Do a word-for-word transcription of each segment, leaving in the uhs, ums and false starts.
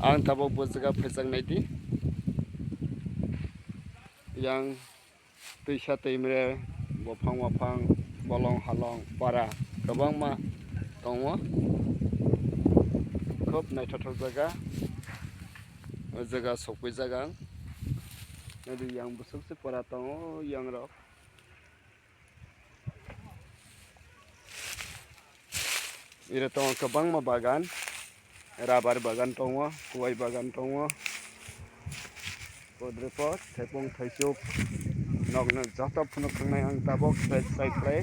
Ang tabuk bo jaga phaijak naidi. Yang twisa twimre, bophang waphang, bolong halong, para kwbangma tongo. Khub naithothok jaga. O jaga sokphaijak ang. Naidi yang bwswk se para tongo, yang rok. Iro tongo kwbangma bagan, rabar bagan tongo, kuwai bagan tongo. Podre pod, thaipung thaisuk, nokno joto phunuk thangnai ang tabuk side side khlai.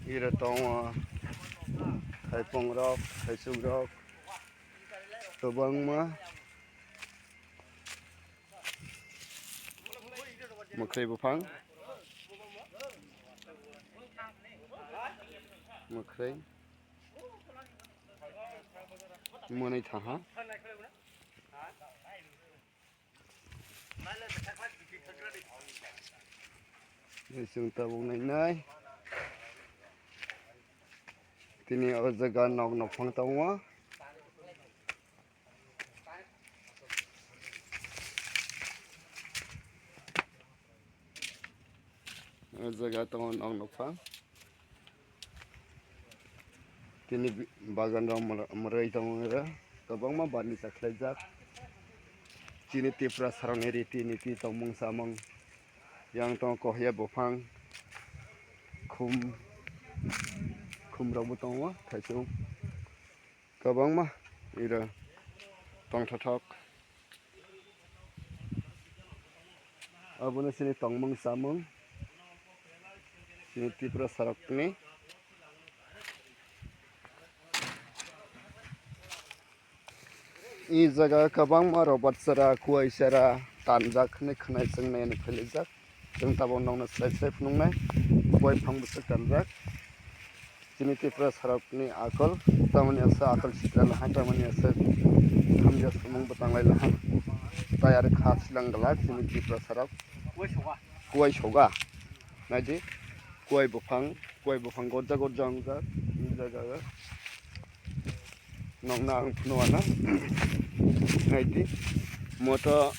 Iro tongo thaipung rok, thaisuk rok, kwbangma. Mwkhwrwi buphang. Mwkhwrwi. Mwnwi thaha. Chwng tabuk nainai. Tini o jaga nok nokphang tongo. O jaga tongo nok nokphang. Tini bi-, bagan rok mwr-, mwrwi tongo oro. Kwbangma barni chakhlaijak. Chini Tiprasarokni riti niti tongmung chamung. Yang tongo kohya buphang. Khum, khum rokbo tongo thaisung. Kwbangma iro tongthothok. Abono chini tongmung chamung, chini Tiprasarokni. I jaga kwbangma rubber chara, kuwai chara tanjak hinwi khwnai chwng nai ani phailaijak. Chwng tabuk nokno slai slai phunuknai, kuwai phang bwswk tanjak. Chini Tiprasarokni akol, tamoni aswk akol sitra laha, tamoni aswk hamya samung bo tanglai laha. Tai aro kha silang glak chini Tiprasarok. Kuwai soga. Naidi, kuwai buphang, kuwai buphang gorja gorja wngjak, nokna ang phunukna. Naidi, moto,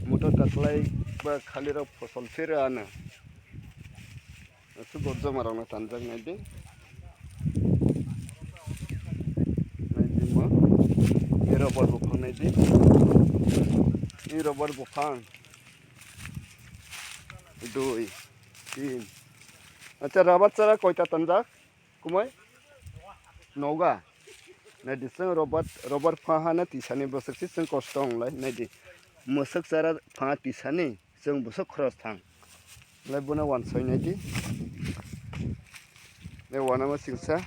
moto taklai ba khalirok phosol phirano. Aswk gorjoma rokno tanjak naidi. Naidi mo. E rubber buphang naidi. E rubber buphang. Dui, tin. Acha, rubber chara koita tanjak? Kumai? Noga. Naidi chwng rubber, rubber pha hana tisani bwswk se chwng kosto wnglai. Naidi. Mwswk chara pha tisani. Chwng bwswk khorok thang. Lai bono wansoi naidi. Nai wanama singsa.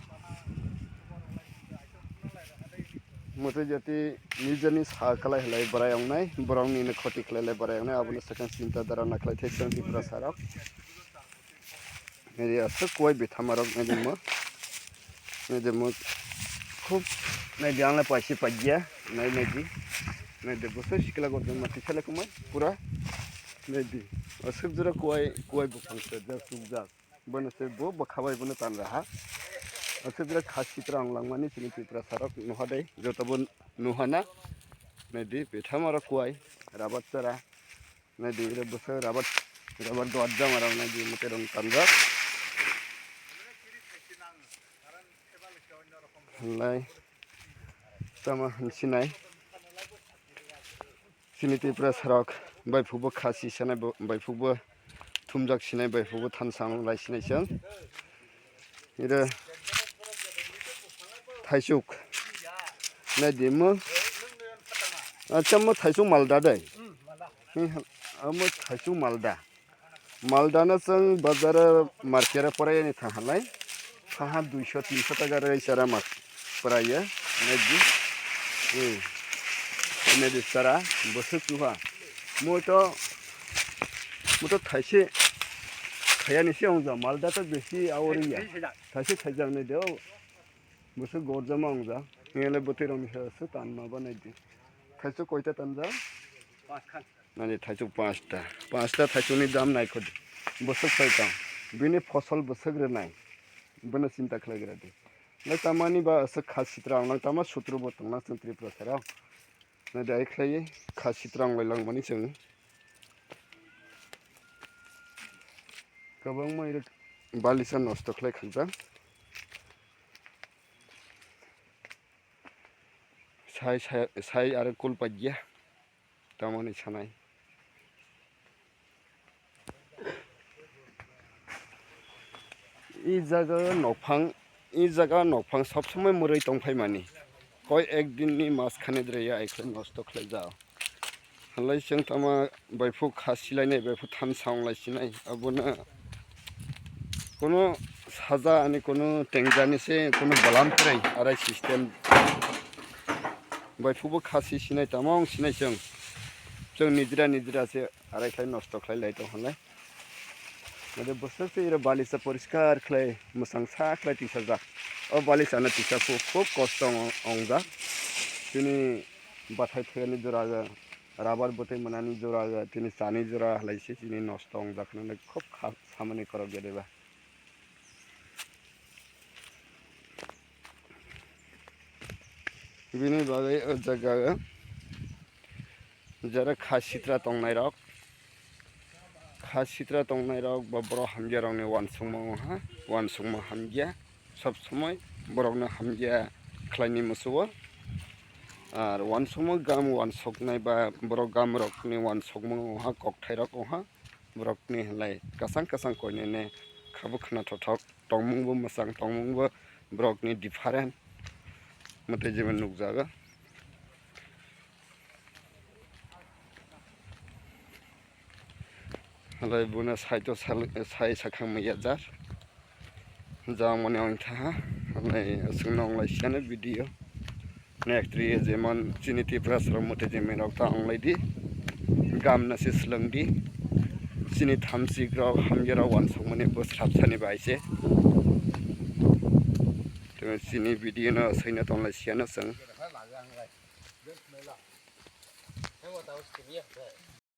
Mwtai jati nijani sa kalai halai bwrai wngnai. Borokni no khoti khlai lai bwrai wngnai. Abono swkang chinta dara naklai thai chwng Tiprasarok. Nai di aswk kuwai bethama rok nai di mo. Nai di mo khub nai di ang le paisi paiya. Nai nai di. Nai di bwswk sikla gorjak ma tisa le kumai pura. Nai di aswk jora kuwai kuwai buphang se jak chukjak. Bono se bo bwkha bai bono tan raha. Aswk jora kha sitra ang langmani chini Tiprasarok nuha dai joto bo nuha na. Nai di bethama rok kuwai rabat chara. Nai di, iro bwswk rabar, rabar duat jama rok nai di, mwtai rok tanjak. Lai, tamo hinwi sinai. Chini Tiprasarok, bai phukbo khasi sanai, bai phukbo thumjak sinai, bai phukbo thansa lai sinai chwng. Ire thaisuk. Nai di mo. Acha mo thaisuk malda dai. Hmm, amo thaisuk malda. Malda no chwng bazar o market o porai ani thang halai. Thaha duiso tinso taka rwi chara ma porai ya. Nai di. Hmm. Nai di chara bwswk chuha. Mo to, mo to thaise khayani se ongja malda to besi awori ya. Thaise thaijak nai de o. Bwswk gorjama wngjak. Nini le bwtwi rokni se se tanma ba nai di. Thaichuk koita tanjak? Nani thaichuk panchta. Panchta thaichukni dam naikhodi. Bwswk sai tong. Bini phosol bwswk rwnai. Bono chinta khlaigra di. Nai tamani ba aswk kha sitra wngnang tama sutro bo tongnang chwng Tripura sara. Nai dai khlaiwi kha sitra wnglai langmani chwng. Kwbangma iro balisa nosto khlai khaijak. Sai, sai, sai aro kul paikya. Tamoni sanai. I jaga nokphang, i jaga nokphang sob somoi mwrwi tongphai mani. Koi ek din ni mas khani dre ya ekhle nosto khlai jao. Halai chwng tama baiphu kha silainai, baiphu thansa wnglai sinai. Abono kono saja ani kono tengjani se kono balam kwrwi arai system. Baiphubo kha si sinai tama wng sinai chwng. Chwng nijra nijra se arai khlai nosto khlai lai tong halai. Made bwswk se iro balisa poriskar khlai mwsang sa khlai tisajak. O balisa no tisa khu khub kosto wng-, wngjak. Chini bathai thani jora ga, rabar bwtwi mwnani jora ga, chini chani jora halai se chini nosto wngjak hinwi khub kha samani korok ya deba. Bini bagwi o jaga o jara kha sitra tongnairok, kha sitra tongnairok ba borok hamya rokni uansukma wngha, uansukma hamya sob somoi borokno hamya khlaini musugo. Ar uansukma gam uansuknai ba borok gam rokni uansukma wngha, kokthairok wngha. Borokni halai kwchang kwchang koinene khabu khna thothok tongmungbo mwchang tongmungbo borokni different mwtai jeba nukjago. Halai bono side o sal-, sai sakhang maya jar. Jang mani ang thaha, nai aswk nong lai siya na video. Next ri je man chini Tripura sara muti je men rok ta ang lai di. Gam na se swlang di. Chini thamsik rok hamya rok uansuk mani bo srap sani bai se. Tei chini video no aswk no tong lai siya na chwng.